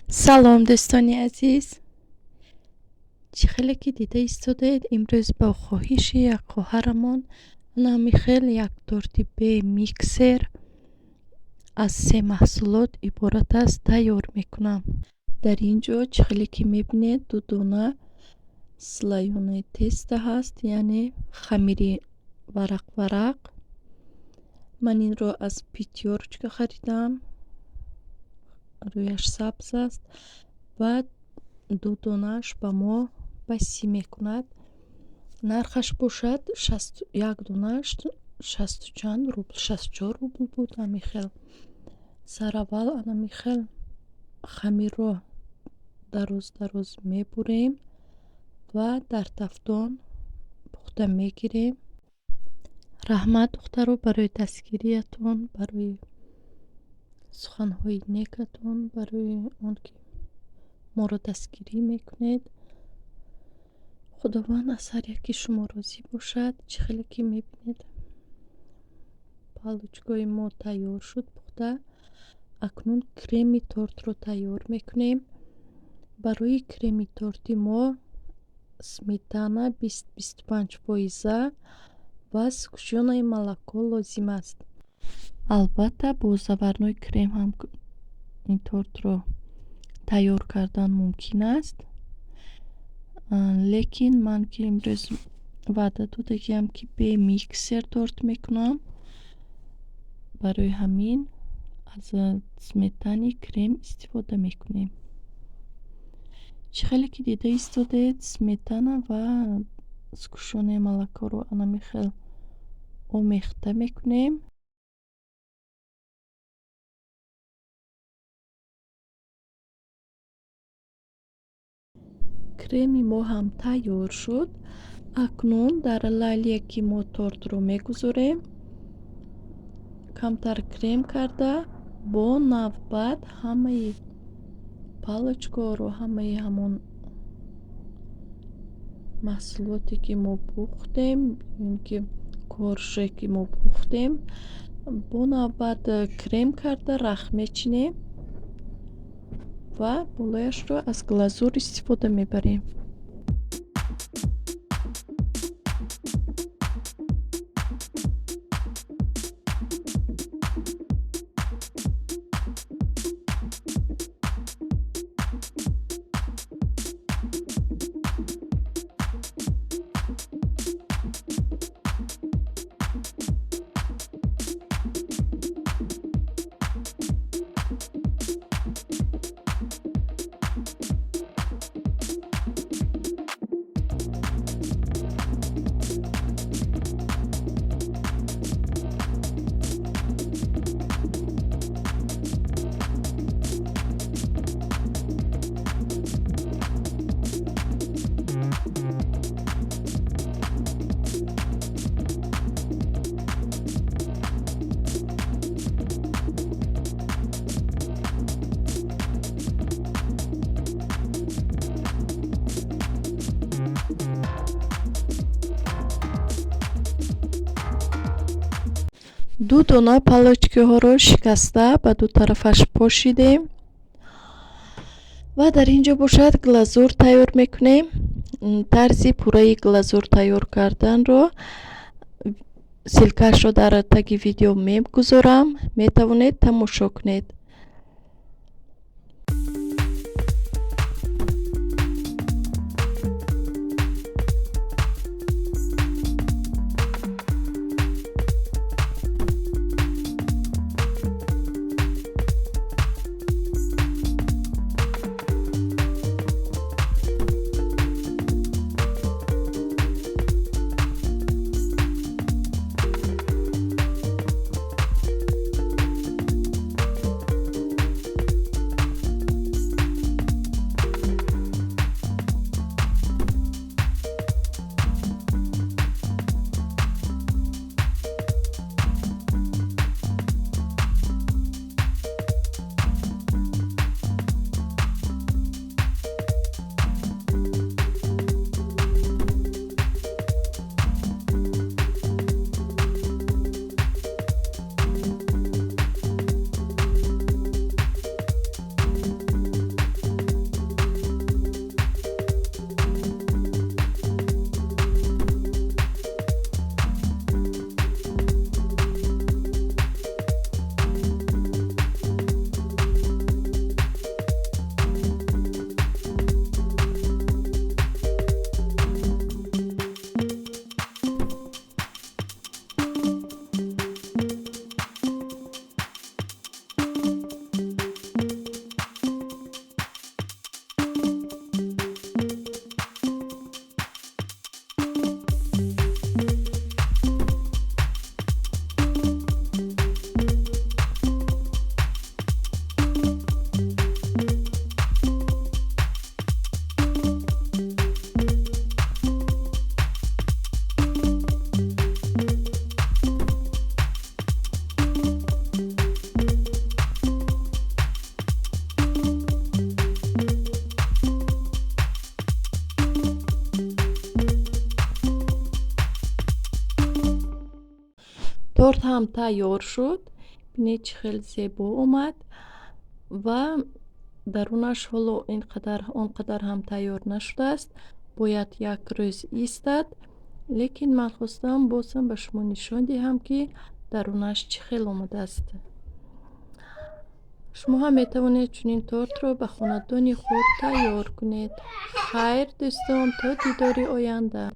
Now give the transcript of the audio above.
Салом, дӯстони азиз! Чӣ хеле ки дида истодаед, имрӯз бо хоҳиши як хоҳарамон ҳами хел як торти бе миксер аз се маҳсулот иборат аст тайёр мекунам. Дар ин ҷо, чӣ хеле ки мебинед, ду дона слоёное тесто ҳаст, яъне хамири варақ-варақ. Ман инро аз Пятёрочка харидам, рӯяш сабз аст ва ду донааш ба мо басӣ мекунад. Нархаш бошад як донааш шасту чанд рубл, 64 рубл буд ҳамин хел. Сараввал анами хел хамирро дароз дароз мебурем ва дар тафтон пухта мегирем. Раҳмат, духтаро, барои дастгириятон, барои суханҳои некатон, барои он ки моро дастгирӣ мекунед. Худованд аз ҳар яки шумо розӣ бошад. Чӣ хеле ки мебинед, палочкаҳои мо тайёр шуд пухта. Акнун креми тортро тайёр мекунем. Барои креми торти мо сметана 20-25 фоиза ва сгущённое молоко лозим аст. Албатта, бо заварной крем ҳам ин тортро тайёр кардан мумкин аст, лекин ман ки имрӯз ваъда додагиам, ки бе миксер торт мекунам, барои ҳамин аз сметанный крем истифода мекунем. Чӣ хеле ки дида истодаед, сметана ва сгущённое молокоро анами хел омехта мекунем. Креми мо ҳам тайёр шуд. Акнун дар лалие, ки мо тортро мегузорем, камтар крем карда, бо навбат ҳамаи палочкаҳоро, ҳамаи ҳамон маҳсулоте, ки мо пухтем, ин ки корже, ки мо пухтем, бо навбат крем карда рахт мечинем ва болояшро аз глазур истифода мебарем. Ду дона палочкаҳоро шикаста ба ду тарафаш пошидем ва дар ин ҷо бошад глазур тайёр мекунем. Тарзи пурраи глазур тайёр карданро ссылкаашро дар таги видео мегузорам, метавонед тамошо кунед. Торт ҳам тайёр шуд. Бинед, чӣ хел зебо омад ва дарунаш ҳоло ин қадар, он қадар ҳам тайёр нашудааст, бояд як рӯз истад, лекин ман хостам боз ҳам ба шумо нишон диҳам, ки дарунаш чӣ хел омадааст. Шумо ҳам метавонед чунин тортро ба хонадони худ тайёр кунед. Хайр, дӯстон, то дидори оянда.